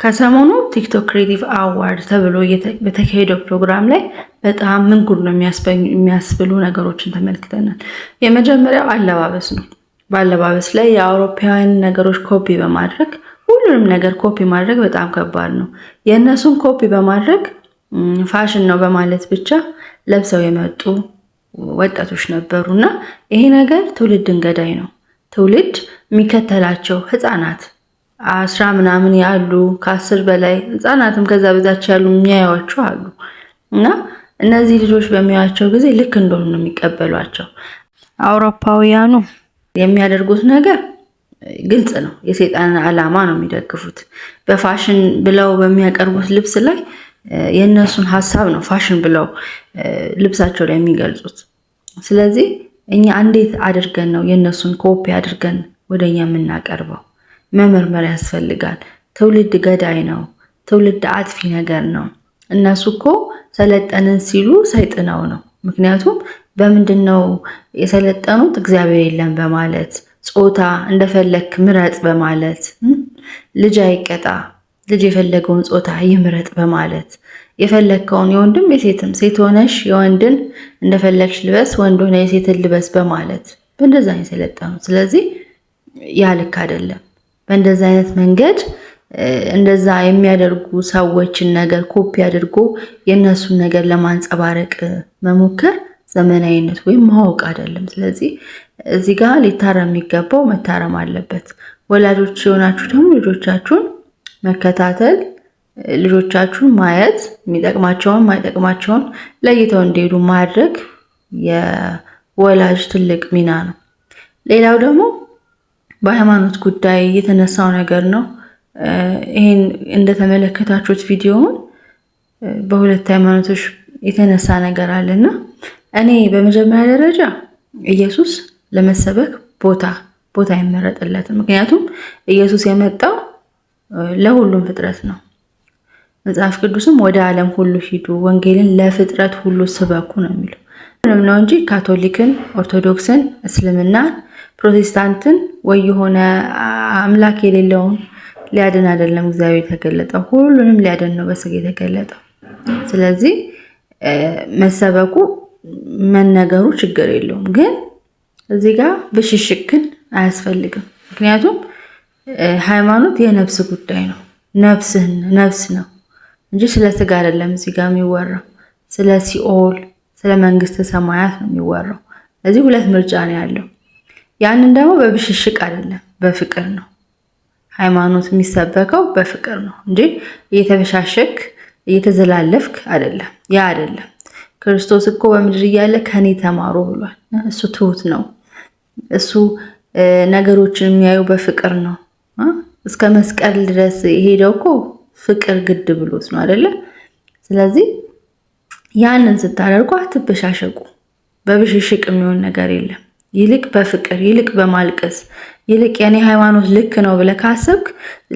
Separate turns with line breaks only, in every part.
ከሰሞኑ TikTok Creative Award ተብሎ በተካሄደው ፕሮግራም ላይ በጣም ምን ጉድ ነው የሚያስብሉ ነገሮችን ተመልክተናል። የመጀመሪያው አለባበስ ነው። በአለባበስ ላይ የአውሮፓውያን ነገሮች ኮፒ በማድረግ፣ ሁሉንም ነገር ኮፒ ማድረግ በጣም ከባድ ነው። የእነሱን ኮፒ በማድረግ ፋሽን ነው በማለት ብቻ ለብሰው የመጡ ወጣቶች ነበሩ እና ይሄ ነገር ትውልድን ገዳይ ነው። ትውልድ የሚከተላቸው ህፃናት 10 ምናምን ያሉ፣ ከ10 በላይ ህፃናትም ከዛ በታች ያሉ የሚያዩዋቸው አሉ እና እነዚህ ልጆች በሚያዩቸው ጊዜ ልክ እንደሆኑ ነው የሚቀበሏቸው። አውሮፓውያኑ የሚያደርጉት ነገር ግልጽ ነው። የሰይጣንን ዓላማ ነው የሚደግፉት። በፋሽን ብለው በሚያቀርቡት ልብስ ላይ የእነሱን ሀሳብ ነው ፋሽን ብለው ልብሳቸው ላይ የሚገልጹት። ስለዚህ እኛ እንዴት አድርገን ነው የእነሱን ኮፒ አድርገን ወደኛ የምናቀርበው? መመርመር ያስፈልጋል። ትውልድ ገዳይ ነው። ትውልድ አጥፊ ነገር ነው። እነሱ እኮ ሰለጠንን ሲሉ ሰይጥነው ነው። ምክንያቱም በምንድን ነው የሰለጠኑት? እግዚአብሔር የለም በማለት፣ ጾታ እንደፈለክ ምረጥ በማለት፣ ልጅ አይቀጣ፣ ልጅ የፈለገውን ጾታ ይምረጥ በማለት፣ የፈለግከውን የወንድም የሴትም፣ ሴት ሆነሽ የወንድን እንደፈለግሽ ልበስ፣ ወንድ ሆነ የሴትን ልበስ በማለት በእንደዛ ነው የሰለጠኑት። ስለዚህ ያ ልክ አይደለም። በእንደዛ አይነት መንገድ እንደዛ የሚያደርጉ ሰዎችን ነገር ኮፒ አድርጎ የእነሱን ነገር ለማንጸባረቅ መሞከር ዘመናዊነት ወይም ማወቅ አይደለም። ስለዚህ እዚህ ጋር ሊታረም የሚገባው መታረም አለበት። ወላጆች የሆናችሁ ደግሞ ልጆቻችሁን መከታተል፣ ልጆቻችሁን ማየት፣ የሚጠቅማቸውን የማይጠቅማቸውን ለይተው እንዲሄዱ ማድረግ የወላጅ ትልቅ ሚና ነው። ሌላው ደግሞ በሃይማኖት ጉዳይ የተነሳው ነገር ነው። ይሄን እንደተመለከታችሁት ቪዲዮውን በሁለት ሃይማኖቶች የተነሳ ነገር አለና እኔ በመጀመሪያ ደረጃ ኢየሱስ ለመሰበክ ቦታ ቦታ አይመረጥለትም። ምክንያቱም ኢየሱስ የመጣው ለሁሉም ፍጥረት ነው። መጽሐፍ ቅዱስም ወደ ዓለም ሁሉ ሂዱ፣ ወንጌልን ለፍጥረት ሁሉ ስበኩ ነው የሚለው። ምንም ነው እንጂ ካቶሊክን፣ ኦርቶዶክስን፣ እስልምናን፣ ፕሮቴስታንትን ወይ የሆነ አምላክ የሌለውን ሊያድን አይደለም እግዚአብሔር የተገለጠው፣ ሁሉንም ሊያድን ነው በስጋ የተገለጠው። ስለዚህ መሰበኩ መነገሩ ችግር የለውም። ግን እዚህ ጋር ብሽሽቅ ግን አያስፈልግም። ምክንያቱም ሃይማኖት የነፍስ ጉዳይ ነው። ነፍስህን ነፍስ ነው እንጂ ስለ ስጋ አይደለም እዚህ ጋር የሚወራው። ስለ ሲኦል፣ ስለ መንግስተ ሰማያት ነው የሚወራው። እዚህ ሁለት ምርጫ ነው ያለው። ያንን ደግሞ በብሽሽቅ አይደለም፣ በፍቅር ነው። ሃይማኖት የሚሰበከው በፍቅር ነው እንጂ እየተበሻሸክ እየተዘላለፍክ አይደለም። ያ አይደለም። ክርስቶስ እኮ በምድር እያለ ከኔ ተማሩ ብሏል። እሱ ትሁት ነው። እሱ ነገሮችን የሚያዩ በፍቅር ነው። እስከ መስቀል ድረስ የሄደው እኮ ፍቅር ግድ ብሎት ነው አይደለ? ስለዚህ ያንን ስታደርጉ አትበሻሸቁ። በብሽሽቅ የሚሆን ነገር የለም። ይልቅ በፍቅር፣ ይልቅ በማልቀስ፣ ይልቅ የኔ ሃይማኖት ልክ ነው ብለህ ካሰብክ፣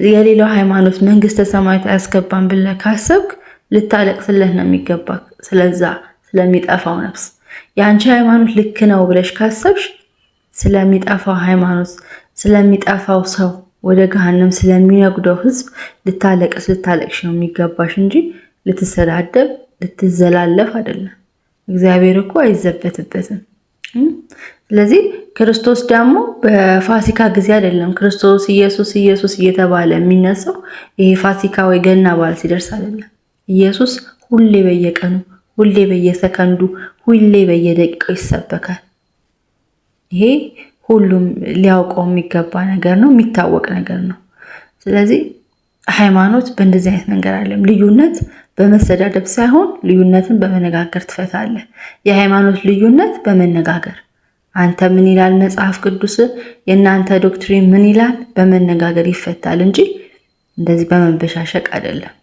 የሌላው ሃይማኖት መንግስተ ሰማያት አያስገባም ብለህ ካሰብክ ልታለቅስለት ነው የሚገባ ስለዛ ስለሚጠፋው ነፍስ። የአንቺ ሃይማኖት ልክ ነው ብለሽ ካሰብሽ ስለሚጠፋው ሃይማኖት፣ ስለሚጠፋው ሰው፣ ወደ ገሃነም ስለሚነጉደው ህዝብ ልታለቅስ ልታለቅሽ ነው የሚገባሽ እንጂ ልትሰዳደብ ልትዘላለፍ አይደለም። እግዚአብሔር እኮ አይዘበትበትም። ስለዚህ ክርስቶስ ደግሞ በፋሲካ ጊዜ አይደለም ክርስቶስ ኢየሱስ ኢየሱስ እየተባለ የሚነሳው፣ ይሄ ፋሲካ ወይ ገና በዓል ሲደርስ አይደለም። ኢየሱስ ሁሌ በየቀኑ፣ ሁሌ በየሰከንዱ፣ ሁሌ በየደቂቃው ይሰበካል። ይሄ ሁሉም ሊያውቀው የሚገባ ነገር ነው፣ የሚታወቅ ነገር ነው። ስለዚህ ሃይማኖት በእንደዚህ አይነት መንገድ አለም። ልዩነት በመሰዳደብ ሳይሆን ልዩነትን በመነጋገር ትፈታለህ። የሃይማኖት ልዩነት በመነጋገር፣ አንተ ምን ይላል መጽሐፍ ቅዱስ፣ የእናንተ doctrine ምን ይላል፣ በመነጋገር ይፈታል እንጂ እንደዚህ በመበሻሸቅ አይደለም።